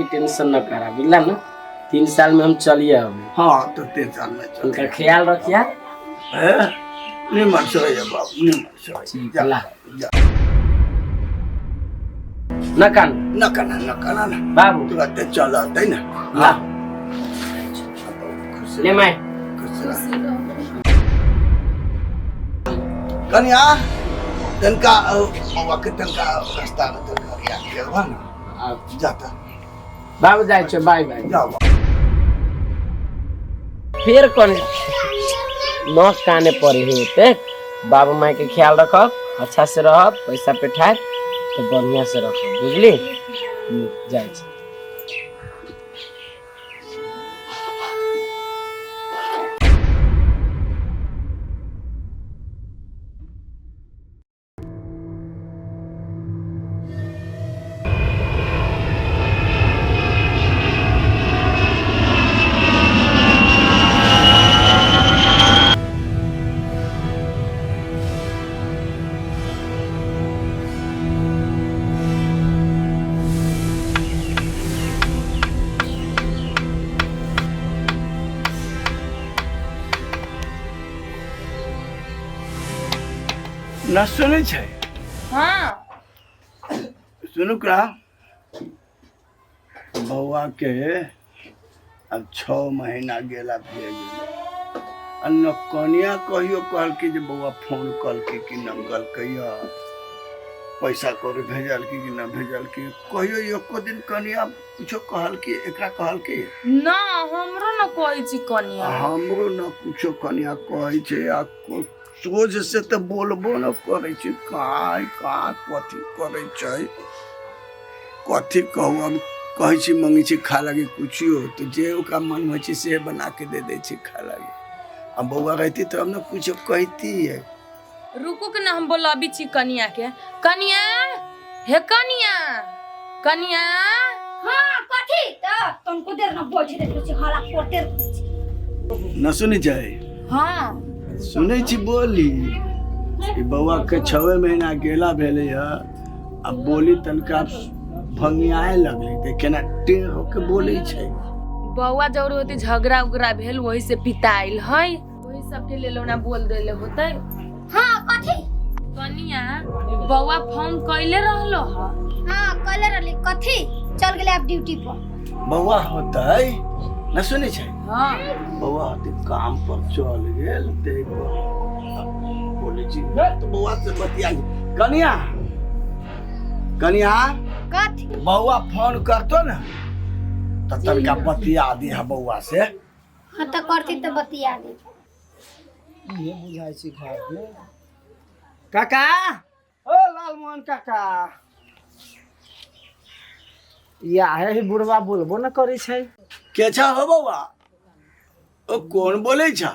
लागी टेंशन न करा, बुझला ना? 3 साल में हम चलिए अबे। हाँ, तो 3 साल में चल। उनका ख्याल रखिया। हैं? निमन से रहिए बाबू, निमन से रहिए। ठीक। जा। ला। जा। न कान। न काना, न काना ना। बाबू। तुरंत चल आते ना। ला। खुश ले माई। खुश रह। कनिया, तनका बौआ के तनका रास्ता में तनका रिया के बा ना। जाता। बाबू, जाइ छो, बाय बाय। जाओ। फेर कने न काने पड़े है होते। बाबू माई के ख्याल रखब, अच्छा से रहब, पैसा पेठाए तो बढ़िया से रखब, बुझली? जाइ छी। न सुनै छै? हाँ। सुनू का, बौआ के अब 6 महीना गेला भे गेलै आ न कनिया कहियो कहलकै जे बौआ फोन कलकै कि न कहलकै, पैसा कौड़ी भेजलकै कि न भेजलकै। कहियो एको दिन कनिया कुछो कहलकै एकरा, कहलकै? ना, हमरो न कहै छी कनिया। हमरो न कुछो कनिया कहै छै आ सोझ से तऽ बोलबो न करै छै। कहाँ कहाँ कथी करै छै, कथी कहू। हम कहै छी, मंगै छी खा लागी कुछो, तऽ जे ओकरा मन होइ छै से बना के दे दै छै खा लागी। आ बौआ रहती तऽ हम ने कुछो कहितियै। रुकू के ना, हम बोलाबी छी कनिया के। कनिया, हे कनिया, कनिया। हाँ, कथी त तुमको देर न बोझ दे छी, हला करते रहै छी। न सुनै छै? हाँ। सुनै छी बोली, ई बौआ के 6 महीना गेला भेलै ह, आ बोली तनका भंगियाए लगलै तऽ केना टेढ़ होके बोलै छै। बौआ जौर होते झगड़ा उगड़ा भेल, वही से पिताइल है, वही सबके लेल ओना बोल देले होते। हाँ, कथी? कनिया, बौआ फोन कैले रहलो ह? हाँ, कहले रहली। कथी, चल गेले आप ड्यूटी पर। बौआ होतै न, सुनै छै? हाँ। बौआ होतै काम पर चल गेल ते बोलै छी तऽ बौआ से बतिया। कनिया, कनिया। कथी? बौआ फोन करतो ने तऽ तनका बतिया दिह बौआ से। हाँ, तऽ करती तऽ बतिया दे। इहे बुझाइ छै घरमे। काका, ओ लालमोहन काका, या हे बुढ़वा बोलबो न करै छै। के छा हो बौआ? ओ कोन बोलै छा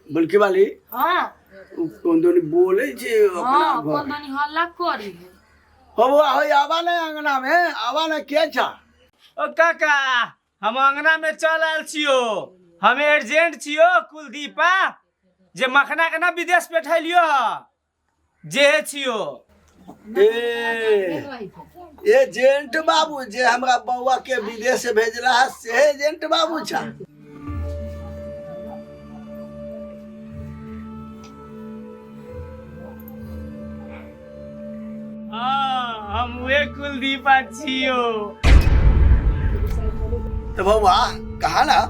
बलकी वाली? हाँ। ओ कोन दोनी बोलै छै अपना? हाँ। घर कोन दनी हल्ला करी है। हो बौआ, हो, आवा ने अंगना में, आवा ने। के छा? ओ काका, हम अंगना में चल आयल छियो। हम एजेंट छियो कुलदीपा, जे मखना के ना विदेश पेठैलियो ह, जे छियो। ए एजेंट बाबू, जे हमरा बौआ के विदेश भेजला है से एजेंट बाबू छा? हाँ, हम उहे कुलदीपा छियो। तो बौआ, कहा ना,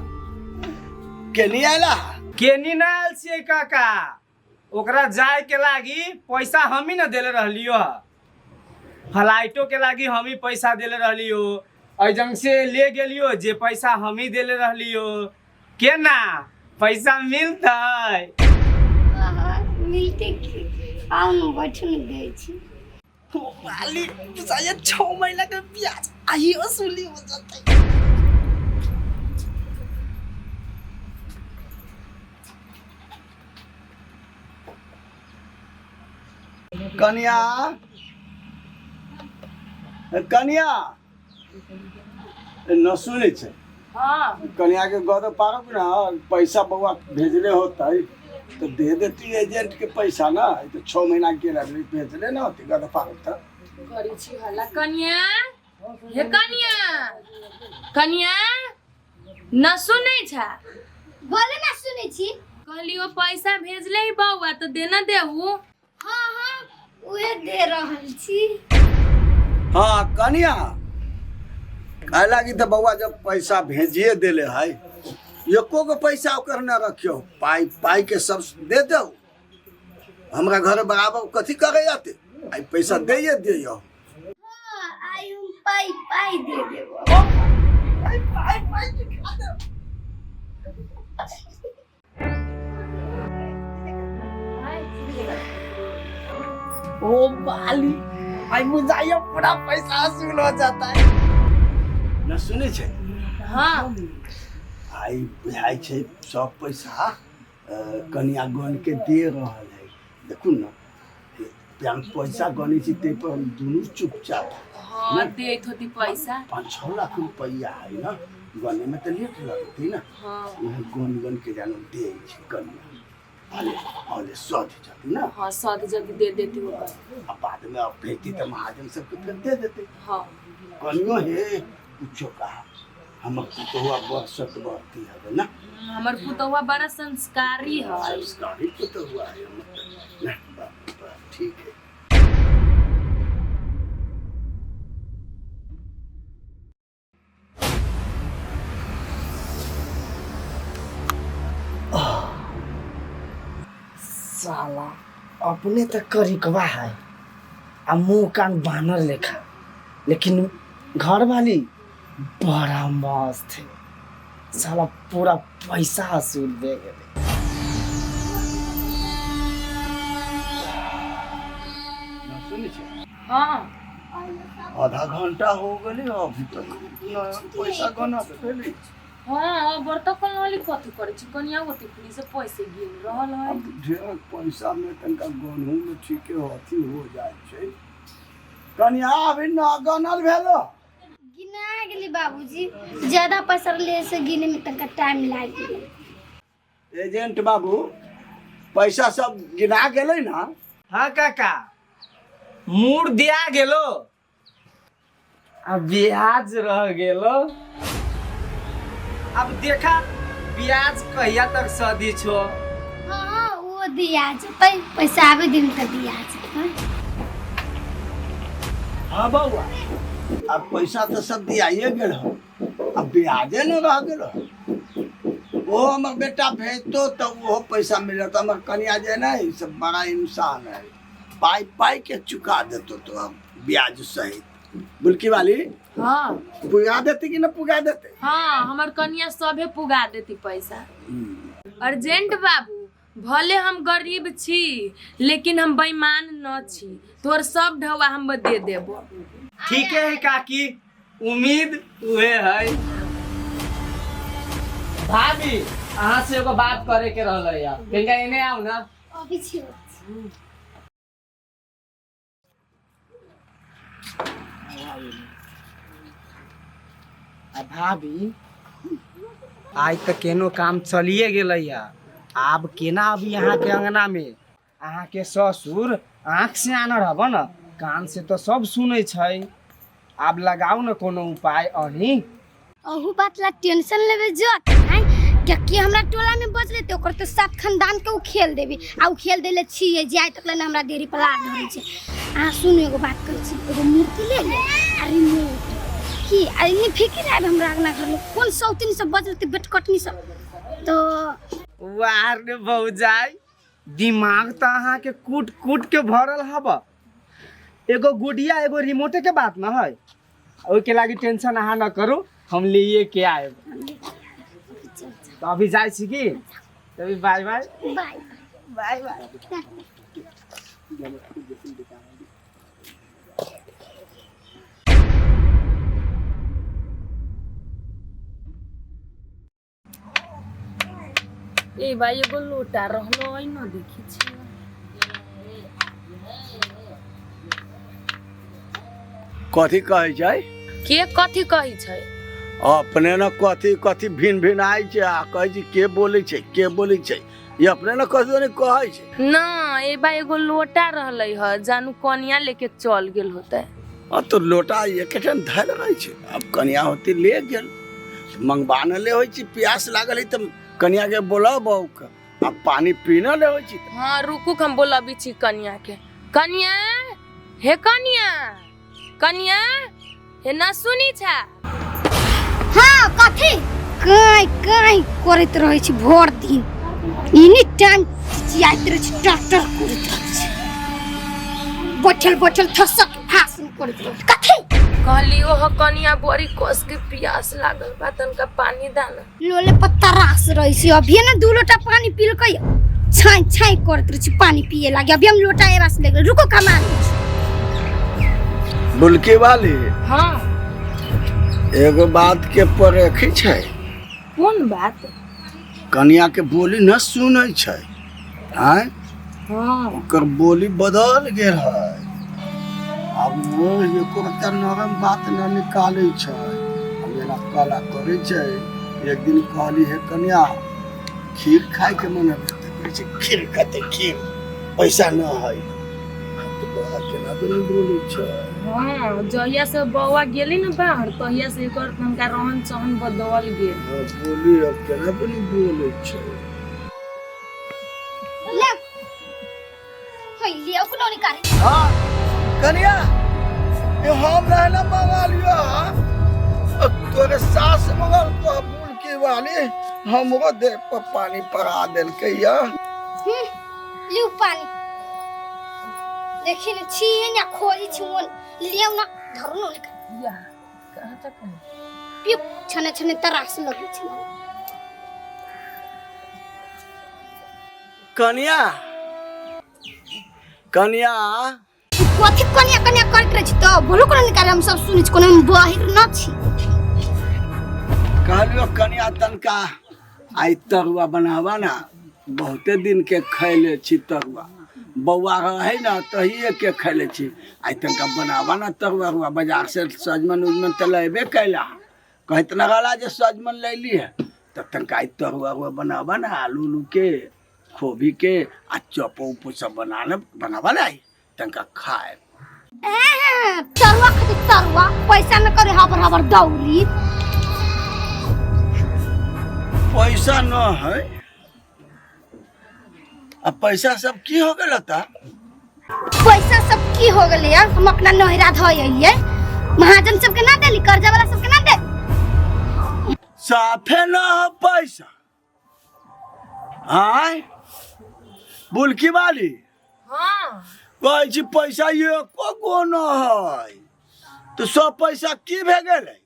केनी आयला? केनी ना आयल छियै काका। ओकरा जाय के लागी पैसा हम ही न देले रहलियो ह। फ्लाइटो के लागी हम ही पैसा देले रहलियो। एजंग से ले गेलियो जे पैसा हम ही देले रहलियो। केना पैसा मिलतै? आहा, मिलते की, आउ ने, बैठू ने, दै छी। वाली शायद 6 महीना के ब्याज आही वसूली हो जतै। कनिया, कनिया, न सुनै छै? हाँ। कनिया के गद पारब ना, पैसा बौआ भेजले होतै तो दे देती एजेंट के पैसा ना। ई तो 6 महीना के लगले भेजले ना होती, गद पारब तऽ। करी छी हल्ला। कनिया, हे कनिया। कनिया न सुनै छा? बोले ना, सुनै छी। कहलियो पैसा भेजले ही बौआ तऽ देना देहू। हाँ हाँ, उहे दे रहल छी। हाँ कनिया, काहे लागी तऽ बौआ जब पैसा भेजिए देले है, एको गो पैसा ओकर न रखियो, पाई पाई के सब दे दो। हमरा घर बराबर कथी करे आते, आई पैसा दे दियो। हाँ, आई हम पाई पाई दे देबो। ओ बाली, आई मुझे पूरा पैसा वसूल हो जाता है। न सुनै छै? हाँ। आई बुझाइ छै सब पैसा कनिया गन के दे रहल है। देखू न, हम पैसा गनै छी ताहि पर हम दुनू चुपचाप। हाँ, देत होती पैसा। 5-6 लाख रुपैआ है न, गने में तऽ लेट लगतै न। हाँ। उहे गन गन के जानो दे छै कनिया, भले भले सध जतै न। हाँ, सद जल्दी दे देती ओकर। आ बाद में अब भेजती तऽ महाजन सबके फेर दे देते। हाँ। कनियो हे कुछो कहा, हमर पुतहुआ बरसत बढ़ती हवे ना। हमर पुतहुआ बड़ा संस्कारी है। संस्कारी पुतहुआ है हमर तऽ। ना बाप रे बाप, ठीक है। साला अपने तो करिकवा है आ मुंह कान बानर लेखा, लेकिन घर वाली बड़ा मस्त है। साला पूरा पैसा वसूल दे गेलै। ना सुनै छै? हाँ। आधा घंटा हो गेलै, अभी तक न पैसा गना भेलै। हाँ, बर्तन वाली कथी करै छी कनिया? ओते खुली से पैसे गिन रहल है। अब ढेर पैसा में तनिका गनहु में ठीके अथी हो जाइ छै। कनिया, अभी न गनल भेलो? गिना गेली बाबूजी, ज्यादा पैसा ले से गिने में तनका टाइम लाग गेलै। एजेंट बाबू, पैसा सब गिना गेलै ना? हाँ काका, मूड़ दिया गेलो आ ब्याज रह गेलो। अब देखा ब्याज कहिया तक सदी छो। हाँ, वो दिया जतै, पैसा आबे दिन तऽ दिया जतै। हाँ बौआ, अब पैसा तऽ सब दियाइए गेल हो, अब ब्याजे न रह गेल हो। वो हमर बेटा भेजतो तऽ ओहो पैसा मिलत। हमर कनिया जे ना, ई सब बड़ा इंसान है, पाई पाई के चुका देतो तो हम ब्याज सहित। बुलकी वाली। हाँ। पुगा देती कि न पुगा देते? हाँ, हमर कनिया सभे पुगा देती पैसा। अर्जेंट बाबू, भले हम गरीब छी लेकिन हम बेईमान न छी। तोर सब ढौआ हम दे देबो। ठीक है काकी, उम्मीद उहे है। भाभी, अहाँ से एगो बात करे के रहलै है, तनिका एने आउ ना। अभी छी। आ भाभी, आइ तऽ केनो काम चलिए गेलै है। आब केना अभी अहाँके अंगना में? अहाँके ससुर आँख से आनर हब न, कान से तऽ सब सुनै छै। आब लगाउ न कोनो उपाय अहीं। अहू बात ला टेंशन लेबे जत हैं, कियाकि हमरा टोला में बजले ते ओकर तो सात खानदान के उखेल देबी। आ उखेल देले छियै जे आइ तक ले हमरा देरी पर लार धरै छै। अहाँ सुनू, एगो बात कहै छी, एगो मूर्ति ले ले आ रिमोट की आ एनी फिकिर आबि हमरा अंगना घर में कोन सौतिन सब बजलते, बेटकटनी सब तो। वाह रे भौजाई, दिमाग तऽ अहाँके कूट कूट के भरल हब। एगो गुडिया एगो रिमोटे के बात न है, ओहिके लागी टेंशन अहाँ न करू, हम लिए के आएब। तऽ अभी जाइ छी की? अभी बाय बाय। बाय। Bye bye. ए भाई, एगो लोटा रहलो ऐ न देखी छी। कथी कहै छै? के कथी कहै छै? अपने ने कथी कथी भिन भिन आइ छै आ कहै छै के बोलै छै, के बोलै छै, ई अपने ने कथी ने कहै छै। न ए बा, एगो लोटा रहलै ह, जानू कनिया लेके चल गेल होतै। आ तो लोटा एकेठाम धयल रहै छै, अब कनिया होती ले गेल। मंगवा न ले होइ छी, प्यास लागल है तऽ कनिया के बोलाबौ आ पानी पी न ले होइ छी। हाँ रुकू, हम बोलाबी छी कनिया के। कनिया, हे कनिया, कनिया, हे न सुनी छा? हाँ कथी काई काई करैत रहै छी भर दिन, एनी टाइम चिचियाइत रहै छी, टर टर करैत रहै छी, बैठल बैठल थसक भाषण करैत रहै छी। कथी कहली ओ कनिया बड़ी कस के प्यास लागल बा, तनका पानी दाना। लोले पत्ता रास रहै छी, अभिये ने दू लोटा पानी पीलकै, छाई छाई करैत रहै छी पानी पिए लागे। अभी हम लोटा एबा से ले गेल, रुको कमा लै छी। बुलकी वाली। हाँ। एगो बात के परेखी छै। कोन बात? कनिया के बोली न सुनै छै। आँय? हाँ। ओकर बोली बदल गेल है, आब वो एको रत्ता नरम बात न निकालै छै, आब जेना कला करै छै। एक दिन कहली हे कनिया खीर खाय के मन है, तऽ कहै छै खीर खते खीर पैसा न है। तऽ बड़ा केना दुनू बोलै छै। हाँ, जहिया से बौआ गेली न बाहर तहिया से एकर तनका रहन सहन बदल गेल। हाँ, बोली अब केना दुनू बोलै छै। ले होई ले ओकरो निकाली। हाँ कनिया ये हम रहना मंगा लियो। हाँ तोरे सास मंगल को बुलकी वाली हमरो देह पर पानी पड़ा देलकै या। लिउ पानी, देखी ने छी ना खोजी छी ओन लिउ ना धरू न निकाल। या कहाँ तक है? पिउ छने छने तरास लगै छै। कनिया कनिया कथी कनिया कनिया करैत रहै छी तऽ बोलो कोनो निकाल, हम सब सुनै छी, कोनो हम बहिर न छी। कहलियो कनिया तनका आइ तरुआ बनावा ना, बहुते दिन के खैले छी तरुआ, बौआ रहे ना तहिए के खैले छी, आइ तनका बनावा ना तरुआ रुआ, बाजार से सजमन उजमन तऽ लेबे कैला, कहैत न रहला जे सजमन लैली है, तऽ तनका आइ तरुआ रुआ बनावा ना, आलू उलू के खोबी के आ चपो उपो सब बना बनावा ना, आई तनका खाए। तरुआ खातिर तरुआ पैसा न करे हबर हबर दौड़ी। पैसा न है आ पैसा सब की हो गेल ता? पैसा सब की हो गेलै यार, हम अपना नोहरा धो अइयै, महाजन सबके ना देली, कर्जा वाला सबके ना दे। साफे न हो पैसा। आय बुलकी वाली। हाँ। कहै छी पैसा एको गो न है, तो सब पैसा की भे गेलै?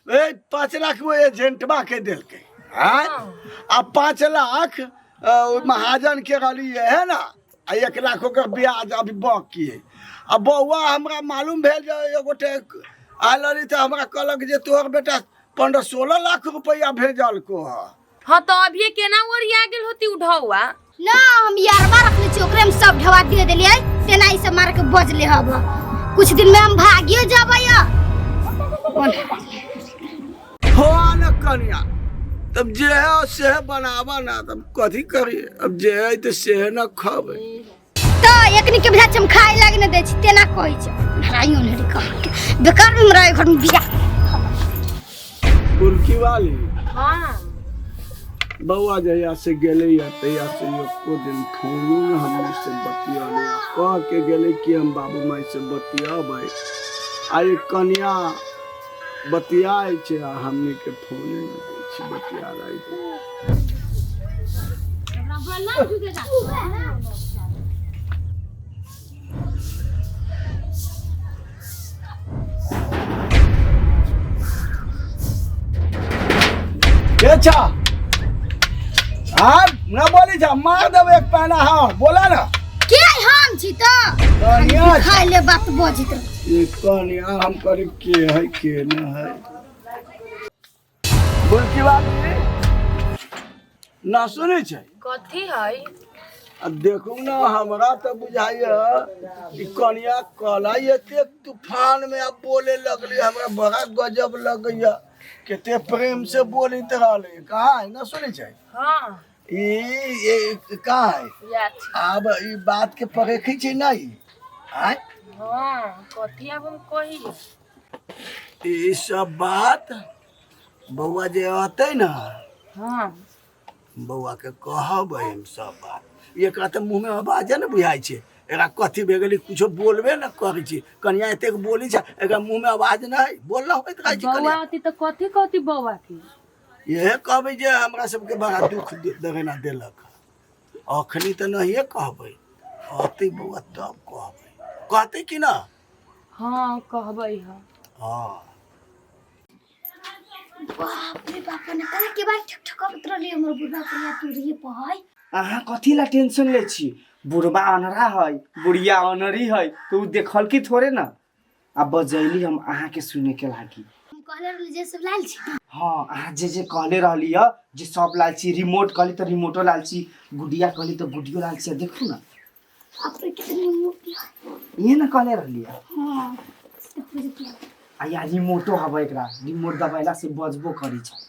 ए 5 लाख वो एजेंटबा के देलकै। आय आ 5 लाख महाजन के रहली है ना, आ 1 लाख ओकर ब्याज अभी बाकी है। आ बौआ हमरा मालूम भेल जे एगोटे आयल रही तऽ हमरा कहलक जे तोहर बेटा 15-16 लाख रुपया भेजलको है। हाँ तो अभी केना ओरिया गेल होती उठौआ? ना हम यारबा रखले छी, ओकरे हम सब ढवा दे देलियै, तेना ई सब मार के बजले हब, कुछ दिन में हम भागियो जबै। हो न कनिया तब जे है से बनावा ना, तब कथी करी, अब जे है तो से न खबै। तो एकनी के बुझा हम खाए लागे न दै छी, तेना कहै छै हराइयो ने रे कहाँ के बेकार में हमरा घर में बियाह। बुलकी वाली। हाँ। बौआ जहिया से गेलै या तहिया से एको दिन फोनो न हमनी से बतियलै, कह के गेलै कि हम बाबू माई से बतियबै, आ ई कनिया बतियाइ छै आ हमनी के फोने न दै छै बतिया लै। के छा? हाँ ना बोली छा, मार देबै एक पहना। हाँ बोला ना। के हम छी तो कनिया खाइ ले बात बजैत रह। ये कनिया हम करी के है के न है। बुलकी वाली ना सुनै छै कथी है? आ देखू ना हमरा तऽ बुझाइया कि कनिया कला एते तूफान में अब बोले लगली, हमरा बड़ा गजब लगैया, कते प्रेम से बोलैत रहले। कहाँ है ना सुनै छै? हाँ। ई कहाँ है? आब ई बात के परेखै छै नहीं। आँय? हाँ कथी अब हम कही? ई सब बात बौआ जे अतै ने। हाँ। बौआ के कहबै हम सब बात। एकरा तऽ मुँहमे आवाजे ने बुझाइ छै, एकरा कथी भए गेलै, कुछो बोलबे ने करै छै। कनिया एतेक बोली छै, एकरा मुँहमे आवाज नहि बोलना होइत रहै छै। बौआ कनिया अथी तऽ कथी कहती बौआ के? इहे कहबै जे हमरा सबके बड़ा दुख देना देलक। अखनी तऽ नहिए कहबै, अतै बौआ तब कहबै। कहतै कि ना? हाँ कहबै। हाँ। हाँ। बाप रे बाप, ने कना के बार ठक ठक रहली हमर बुढ़बा बुढ़िया तुरिये पहै। अहाँ कथी ला टेंशन ले छी? बुढ़बा अनरा है, बुढ़िया अनरी है, तो उ देखल की थोड़े ना। आ बजैली हम अहाँ के सुने के लागी। हम कहले रहली जे सब लाल छी। हाँ, अहाँ जे जे कहले रहली ह जे सब लाल छी, रिमोट कहली तऽ रिमोटो लाल छी, गुडिया कहली तऽ गुडियो लाल छी। देखू ना। बाप रे, कितनी मूर्ति है। इहे ना कहले रहली ह। हाँ, देखू जे। आ या रिमोटो हवे, एकरा रिमोट दबैला से बजबो करी छै।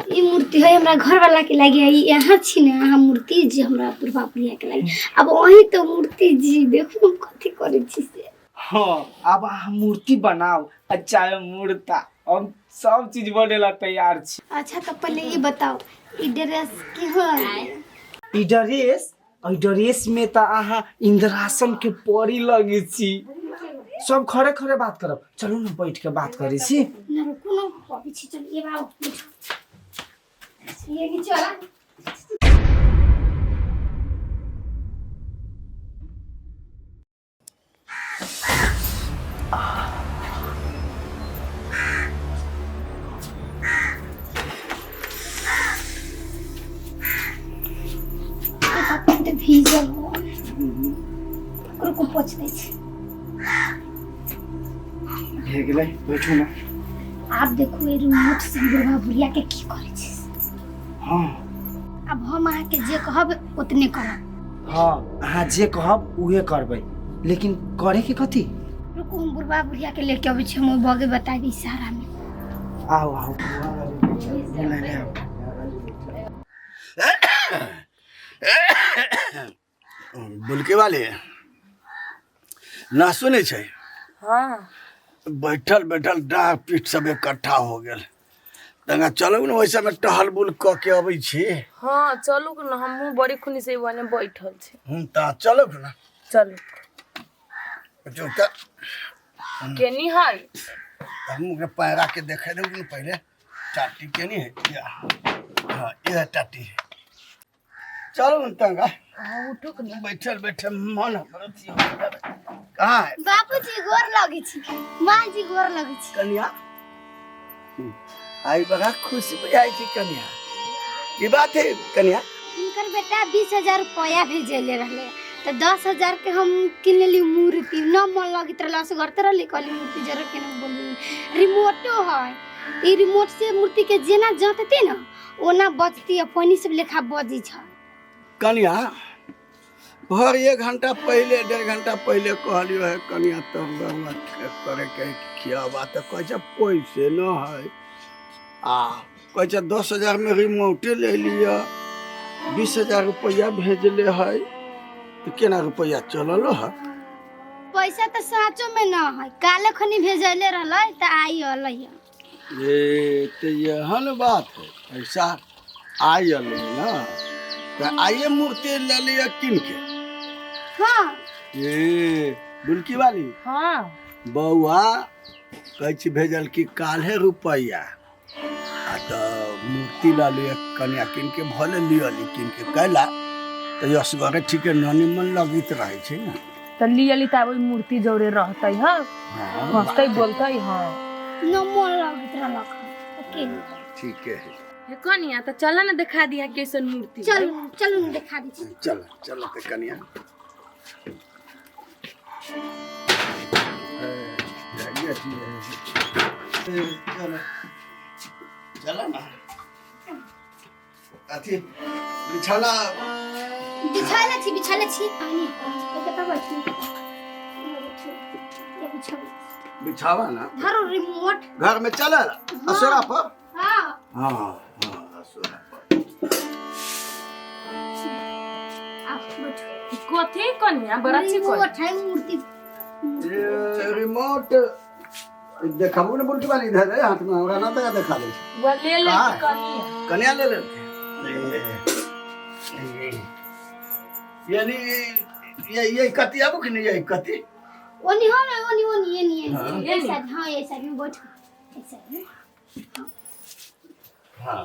ई मूर्ति है हमरा घर वाला के लागी है। ई यहाँ छी ने अहाँ मूर्ति जी हमरा बुढ़बा बुढ़िया के लागी। अब वही तो मूर्ति जी देखू हम कथी करै छी से। हाँ, अब अहाँ मूर्ति बनाओ आ चाहे मूर्ता, हम सब चीज बनेला तैयार छी। अच्छा, तो पहले ये बताओ, ई ड्रेस केहन है? ई ड्रेस, एहि ड्रेस में तऽ अहाँ इंद्रासन के परी लगे छी। सब खड़े खड़े बात करब, चलू ने बैठ के बात करै छी। ना, रुकू ना, अबै छी। चल ये बाबू, बैठो, ये नीचे वाला। बाप रे, भीजल हो। रुकू, पोछ दै छी। भे गेलै, बैठू ने। आब देखू, ई रिमोट से बुढ़वा बुढ़िया के की करै छी। हाँ। आब हम अहाँके जे कहब ओतने करब। हाँ, अहाँ जे कहब उहे करबै, लेकिन करे के कथी? रुकू, हम बुढ़वा बुढ़िया के लेके अबै छी, हम ओहि बगे बताबी इशारा में। आओ आओ, बुला ले आओ। बुलके वाले ना सुनै छै? हाँ। बैठल बैठल डाँड़ पीठ सब इकट्ठा हो गेल। तंगा चलू ने, ओहि समय टहल बुल कऽ के अबै छी। हाँ, चलू न, हमहूँ बड़ी खुनी से वने बैठल छी। हम तऽ चलू ने। चलू। जो तऽ केनी है? हम ओकरा पैरा के देखे देब ने पहिले, टाटी केनी है। या हाँ, इधर टाटी है। चलू ने तंगा। हाँ, उठो ने। बैठल बैठल मन हमर अथी हो गेल। कहाँ है? बापूजी, गोर लगै छी। माँ जी, गोर लगै छी। कन्या, आई बड़ा खुशी बुझाइ छी। कन्या, की बात है कन्या? हिनकर बेटा 20,000 रुपया भेजले रहले, तऽ 10,000 के हम किन लेली मूर्ति। न मन लगैत रहल, असगरते रहली, कहली मूर्ति जरा के बोलली। रिमोटो है, ई रिमोट से मूर्ति के जेना जँतती न ओना बजती आ पानी सब लेखा बजै छै। कन्या, भर एक घंटा पहिले, 1.5 घंटा पहिले कहलियो है कन्या, तब बउआ करे के खियाबा, तऽ कहै छै पैसे न है, आ कहै छै 10,000 में रिमोटे ले लिअ। 20,000 रुपैआ भेजले है, तऽ केना रुपैआ चलल है? पैसा तऽ साँचो में न है, काले खनी भेजले रहलै तऽ आई अलै है। ए तऽ एहन बात है, पैसा आइ अलै ना, तऽ आइए मूर्ति ले लिअ कीन के। हाँ। ए बुलकी वाली। हाँ। बौआ कहै छी भेजल कि काल्हे रुपैआ, आ तऽ मूर्ति लऽ लिअ कन्या कीन के, भले लिअ कीन के कैला तऽ असगरे ठीके न निमन लगैत रहै छै ने। तऽ लियली तऽ आब ओहि मूर्ति जौरे रहतै। हाँ। हाँ। हँसतै बोलतै, हाँ। न मन लगैत रहलक हन, तऽ के ठीके है। हे कनिया, तऽ चल ने, देखा दिया कैसन मूर्ति है। चलू चलू ने, देखा दै छी। चल चल तऽ कन्या। ए, चल चल ना, अथी बिछौना। बिछाले छी, बिछाले छी। पानी कतऽ बैठू? ये बिछाओ। बिछावा ना। धरो रिमोट। घर में चलल असोरा पर। हाँ। हाँ हाँ, असोरा पर। आप बैठो। कथी कनिया, बड़ा छी? रिमोट है, मूर्ति। ये रिमोट देखबो ने बुलटी वाली इधर है हाथ में हमरा ना तका देखा दे छै। वो ले ले का? कनिया कन्या ले ले यानी ये कति आबू कि नहीं ये कति ओनी हो ना ओनी ओनी ये नहीं हाँ। है ये साइड हाँ ये साइड में बैठो ये साइड में हाँ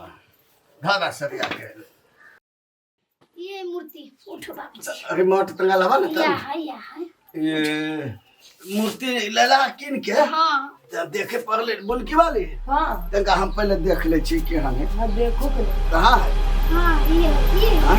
धारा सरिया के ये मूर्ति उठो बाबूजी रिमोट तंगा लगा ना या तब है या है ये मूर्ति लेला किन के हाँ तब देखे पड़ले बुनकी वाली हाँ तंगा हम पहले देख ले छी के हने हाँ देखो के कहाँ है हाँ ये ये हाँ?